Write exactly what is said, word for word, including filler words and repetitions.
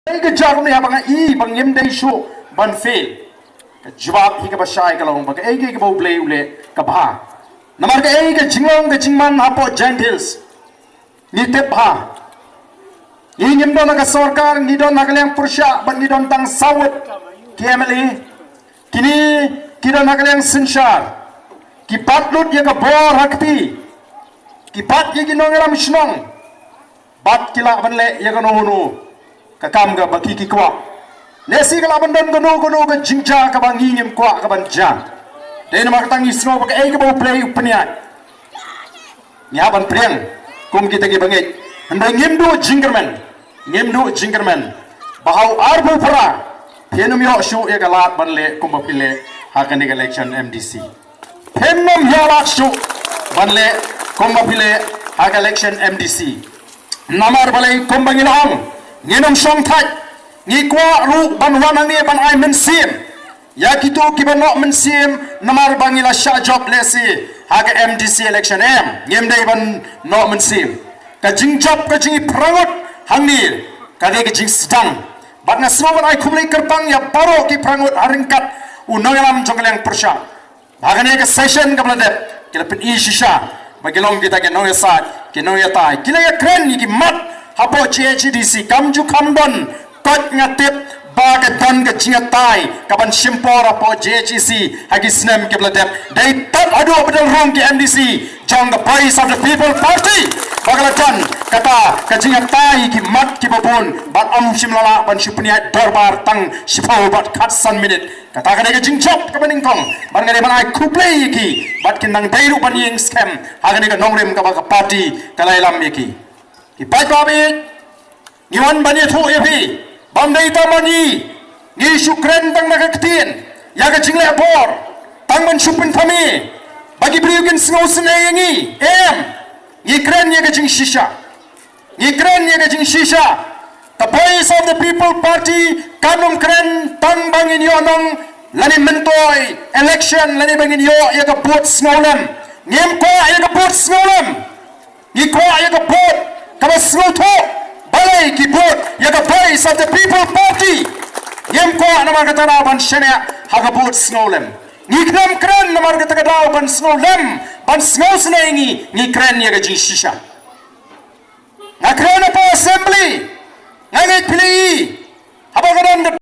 Kaei ka jia kumne haba nga i ba ngim dei shuh ban fail? Ka jubab hi kaba shai ka long ba kaei kaei kaba U Blei u leh ka bha. Namar kaei ka jinglong ka jingman hapoh Jaintia Hills ngi tip bha. Ngi ngim don ha ka sorkar, ngi don ha ka liang pyrshah bad ngi don tang saw ngut ki M L A. Kine ki don ha ka liang synshar, ki bat lut ïa ka bor ha kti, ki bat ïa ki nongïalam shnong, bad ki lah ban leh ïa kano kano ka kam kaba ki ki kwah. Lehse ka lah ban don kano kano ka jingjia kaba ngi ngim kwah ka ban jia. Dei namar kata ngi sngew ba kaei kaba U Blei u pynïaid, ngi hap ban pdiang kum kita kiba ngeit. Hynrei ngim duh jingkyrmen, ngim duh jingkyrmen ba ha u arphew phra phin ym ïoh shuh ïa ka lad ban leh kumba phi leh ha kane ka election M D C. Phin ym ïoh lad shuh ban leh kumba phi leh ha ka election M D C. Namar balei? Kumba ngi la ong, ngin ym shong thait. Ngi kwah ruh ban wan hangne ban ai mynsiem ïa kito kiba noh mynsiem, namar ba ngi la shah jop lehse ha ka M D C election, em, ngim dei ban noh mynsiem. Ka jingjop ka jingipyrngut hangne ka dei ka jingsdang. Bad nga sngew ban ai khublei kyrpang ïa baroh ki pyrngut ha ryngkat u nongïalam jong ka liang pyrshah. Ha kane ka session kaba la dep ki la pyni shisha ba ki long kita ki nongïasaid, ki nongïatai, ki la ïakren ïa ki mat hapoh J H A D C. Kam ju kham don, koit nga tip ba ka don ka jingïatai kaban shim por hapoh J H A D C ha ki snem kiba la dep. Dei tad haduh ba dang rung ki M D C jong ka Voice of the People Party ba ka la don kata ka jingïatai ïa ki mat kiba bun, bad ym shym la lah ban shu pynïaid dorbar tang shiphew bad khatsan minit. Kata ka dei ka jingjop kaba nyngkong bad nga dei ban ai khublei ïa ki, bad kin nang dei ruh ban ïeng skhem ha kane ka nongrim kaba ka party ka la ïalam ïa ki. Ki paidbah, ngi wan ban ïathuh ïa phi ba ym dei tang ma ngi, ngi shu kren tang na ka ktien ïa ka jingleh bor tang ban shu pynthame ba ki briew kin sngewsynei ïa ngi, em. Ngi kren ïa ka jingshisha. Ngi kren ïa ka jingshisha. Ka Voice of the People Party kan ym kren tang ba ngin ïoh nong lane myntoi election lane ba ngin ïoh ïa ka vote sngewlem. Ngim kwah ïa ka vote sngewlem. Ngi kwah ïa ka vote kaba sngewthuh. Balei ki vote ïa ka Voice of the People Party? Ngim kwah namar kata ka daw ban shaniah ha ka vote sngewlem. Ngi khlem kren namar kata ka daw ban sngewlem, ban sngewsynei ïa ngi, ngi kren ïa ka jingshisha. Nga kren hapoh Assembly, nga ngeit phi la i haba ka don ka